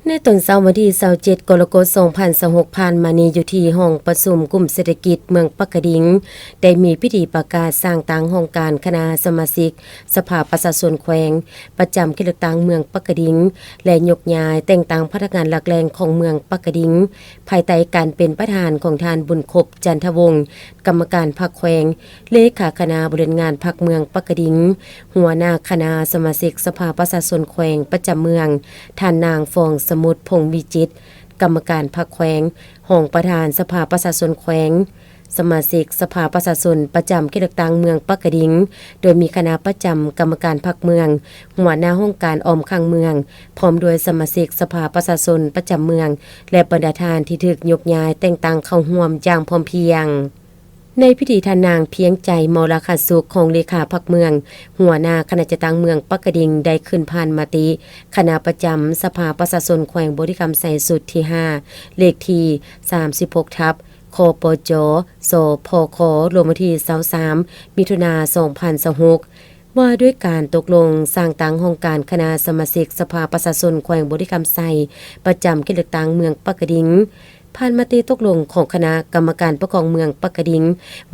ໃນຕອນເຊົ້າວັນທີຊາວເຈັດ ກໍລະກົດ ສອງພັນຊາວຫົກ ຜ່ານມານີ້ ຢູ່ທີ່ຫ້ອງປະຊຸມກຸ່ມເສດຖະກິດເມືອງປາກກະດິງ ໄດ້ມີພິທີປະກາດສ້າງຕັ້ງຫ້ອງການຄະນະສະມາຊິກສະພາປະຊາຊົນແຂວງ ປະຈຳເຂດເລືອກຕັ້ງເມືອງປາກກະດິງ ແລະ ຍົກຍ້າຍແຕ່ງຕັ້ງພະນັກງານຫຼັກແຫຼ່ງຂອງເມືອງປາກກະດິງ ພາຍໃຕ້ການເປັນປະທານຂອງທ່ານ ບຸນຄົບ ຈັນທະວົງ ກຳມະການພັກແຂວງ, ເລຂາຄະນະບໍລິຫານງານພັກເມືອງປາກກະດິງ, ຫົວໜ້າຄະນະສະມາຊິກສະພາປະຊາຊົນແຂວງປະຈຳເມືອງ, ທ່ານນາງ ຟອງສະໝຸດ ພົງວິຈິດ ກຳມະການພັກແຂວງ, ຮອງປະທານສະພາປະຊາຊົນແຂວງ, ສະມາຊິກສະພາປະຊາຊົນປະຈຳເຂດເລືອກຕັ້ງເມືອງປາກກະດິງ, ໂດຍມີຄະນະປະຈຳກຳມະການພັກເມືອງ, ຫົວໜ້າຫ້ອງການອ້ອມຂ້າງເມືອງ, ພ້ອມດ້ວຍສະມາຊິກສະພາປະຊາຊົນປະຈຳເມືອງ ແລະ ບັນດາທ່ານທີ່ຖືກຍົກຍ້າຍແຕ່ງຕັ້ງເຂົ້າຮ່ວມຢ່າງພ້ອມພຽງ. ໃນພິທີທ່ານນາງ ພຽງໃຈ ມໍລະຄະສຸກ ຮອງເລຂາພັກເມືອງ, ຫົວໜ້າຄະນະຈັດຕັ້ງເມືອງປາກກະດິງ ໄດ້ຂຶ້ນຜ່ານມະຕິຄະນະປະຈຳສະພາປະຊາຊົນແຂວງບໍລິຄຳໄຊ ຊຸດທີຫ້າ ເລກທີສາມສິບຫົກ ທັບ ຄປຈ ສພຄ ລົງວັນທີຊາວສາມ ມິຖຸນາ ສອງພັນຊາວຫົກ ວ່າດ້ວຍການຕົກລົງສ້າງຕັ້ງຫ້ອງການຄະນະສະມາຊິກສະພາປະຊາຊົນແຂວງບໍລິຄຳໄຊ ປະຈຳເຂດເລືອກຕັ້ງເມືອງປາກກະດິງ. ຜ່ານມະຕິຕົກລົງຂອງຄະນະກຳມະການປົກຄອງເມືອງປາກກະດິງ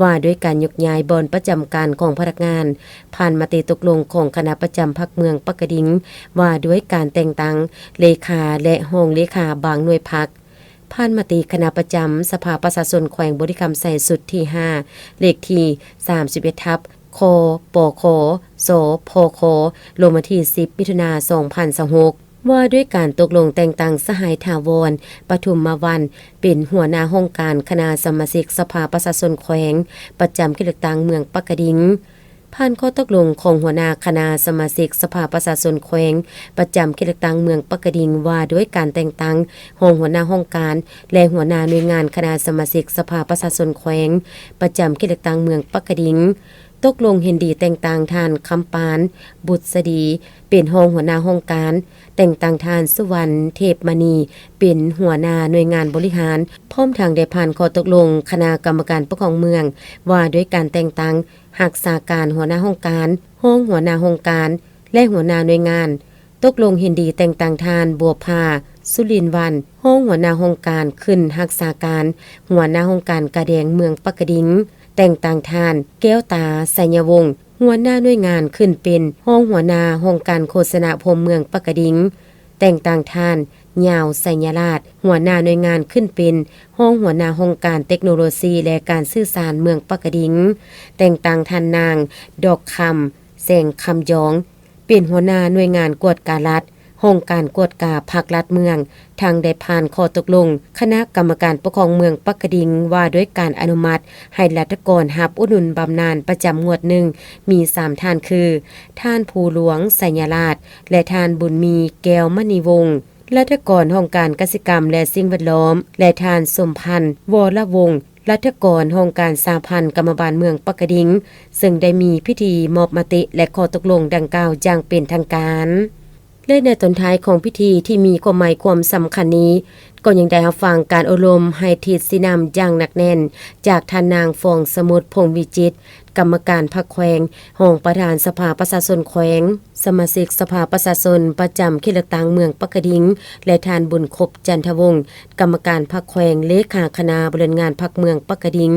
ວ່າດ້ວຍການຍົກຍ້າຍບ່ອນປະຈຳການຂອງພະນັກງານ, ຜ່ານມະຕິຕົກລົງຂອງຄະນະປະຈຳພັກເມືອງປາກກະດິງ ວ່າດ້ວຍການແຕ່ງຕັ້ງເລຂາ ແລະ ຮອງເລຂາບາງໜ່ວຍພັກ, ຜ່ານມະຕິຄະນະປະຈຳສະພາປະຊາຊົນແຂວງບໍລິຄຳໄຊ ຊຸດທີຫ້າ ເລກທີສາມສິບເອັດ ທັບ ຄປຄ ສພຄ ລົງວັນທີສິບ ມິຖຸນາ ສອງພັນຊາວຫົກ ວ່າດ້ວຍການຕົກລົງແຕ່ງຕັ້ງສະຫາຍ ຖາວອນ ປະທຸມມະວັນ ເປັນຫົວໜ້າຫ້ອງການຄະນະສະມາຊິກສະພາປະຊາຊົນແຂວງ ປະຈຳເຂດເລືອກຕັ້ງເມືອງປາກກະດິງ. ຜ່ານຂໍ້ຕົກລົງຂອງຫົວໜ້າຄະນະສະມາຊິກສະພາປະຊາຊົນແຂວງ ປະຈຳເຂດເລືອກຕັ້ງເມືອງປາກກະດິງ ວ່າດ້ວຍການແຕ່ງຕັ້ງຮອງຫົວໜ້າຫ້ອງການ ແລະ ຫົວໜ້າໜ່ວຍງານຄະນະສະມາຊິກສະພາປະຊາຊົນແຂວງ ປະຈຳເຂດເລືອກຕັ້ງເມືອງປາກກະດິງ. ຕົກລົງເຫັນດີແຕ່ງຕັ້ງທ່ານ ຄຳປານ ບຸດສະດີ ເປັນຮອງຫົວໜ້າຫ້ອງການ, ແຕ່ງຕັ້ງທ່ານ ສຸວັນ ເທບມະນີ ເປັນຫົວໜ້າໜ່ວຍງານບໍລິຫານ, ພ້ອມທັງໄດ້ຜ່ານຂໍ້ຕົກລົງຄະນະກຳມະການປົກຄອງເມືອງ ວ່າດ້ວຍການແຕ່ງຕັ້ງຮັກສາການຫົວໜ້າຫ້ອງການ, ຮອງຫົວໜ້າຫ້ອງການ ແລະ ຫົວໜ້າໜ່ວຍງານ. ຕົກລົງເຫັນດີແຕ່ງຕັ້ງທ່ານ ບົວຜາ ສຸລິນວັນ ຮອງຫົວໜ້າຫ້ອງການ ຂຶ້ນຮັກສາການຫົວໜ້າຫ້ອງການກາແດງເມືອງປາກກະດິງ, ແຕ່ງຕັ້ງທ່ານ ແກ້ວຕາ ໄຊຍະວົງ ຫົວໜ້າໜ່ວຍງານ ຂຶ້ນເປັນຮອງຫົວໜ້າຫ້ອງການໂຄສະນາພົມເມືອງປາກກະດິງ, ແຕ່ງຕັ້ງທ່ານ ຍາວ ໄຊຍະລາດ ຫົວໜ້າໜ່ວຍງານ ຂຶ້ນເປັນຮອງຫົວໜ້າຫ້ອງການເຕັກໂນໂລຊີ ແລະ ການສື່ສານເມືອງປາກກະດິງ, ແຕ່ງຕັ້ງທ່ານນາງ ດອກຄຳ ແສງຄຳຢອງ ເປັນຫົວໜ້າໜ່ວຍງານກວດກາລັດ, ຫ້ອງການກວດກາພັກລັດເມືອງ, ທັງໄດ້ຜ່ານຂໍ້ຕົກລົງຄະນະກຳມະການປົກຄອງເມືອງປາກກະດິງ ວ່າດ້ວຍການອະນຸມັດໃຫ້ລັດຖະກອນຮັບອຸດໜູນບຳນານປະຈຳງວດໜຶ່ງ ມີສາມທ່ານຄື ທ່ານ ພູຫຼວງ ໄຊຍະລາດ ແລະ ທ່ານ ບຸນມີ ແກ້ວມະນີວົງ, ລັດຖະກອນຫ້ອງການກະສິກຳ ແລະ ສິ່ງແວດລ້ອມ ແລະ ທ່ານ ສົມພັນ ວໍລະວົງ ລັດຖະກອນຫ້ອງການສະຫະພັນກຳມະບານເມືອງປາກກະດິງ, ເຊິ່ງໄດ້ມີພິທີມອບມະຕິ ແລະ ຂໍ້ຕົກລົງດັ່ງກ່າວຢ່າງເປັນທາງການ. ແລະ ໃນຕອນທ້າຍຂອງພິທີທີ່ມີຄວາມໝາຍຄວາມສຳຄັນນີ້, ກໍຍັງໄດ້ຮັບຟັງການໂອ້ລົມໃຫ້ທິດຊີ້ນຳຢ່າງໜັກແໜ້ນ ຈາກທ່ານນາງ ຟອງສະໝຸດ ພົງວິຈິດ ກຳມະການພັກແຂວງ, ຮອງປະທານສະພາປະຊາຊົນແຂວງ, ສະມາຊິກສະພາປະຊາຊົນປະຈຳເຂດເລືອກຕັ້ງເມືອງປາກກະດິງ ແລະ ທ່ານ ບຸນຄົບ ຈັນທະວົງ ກຳມະການພັກແຂວງ, ເລຂາຄະນະບໍລິຫານງານພັກເມືອງປາກກະດິງ,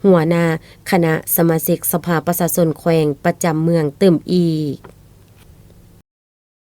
ຫົວໜ້າຄະນະສະມາຊິກສະພາປະຊາຊົນແຂວງປະຈຳເມືອງຕື່ມອີກ.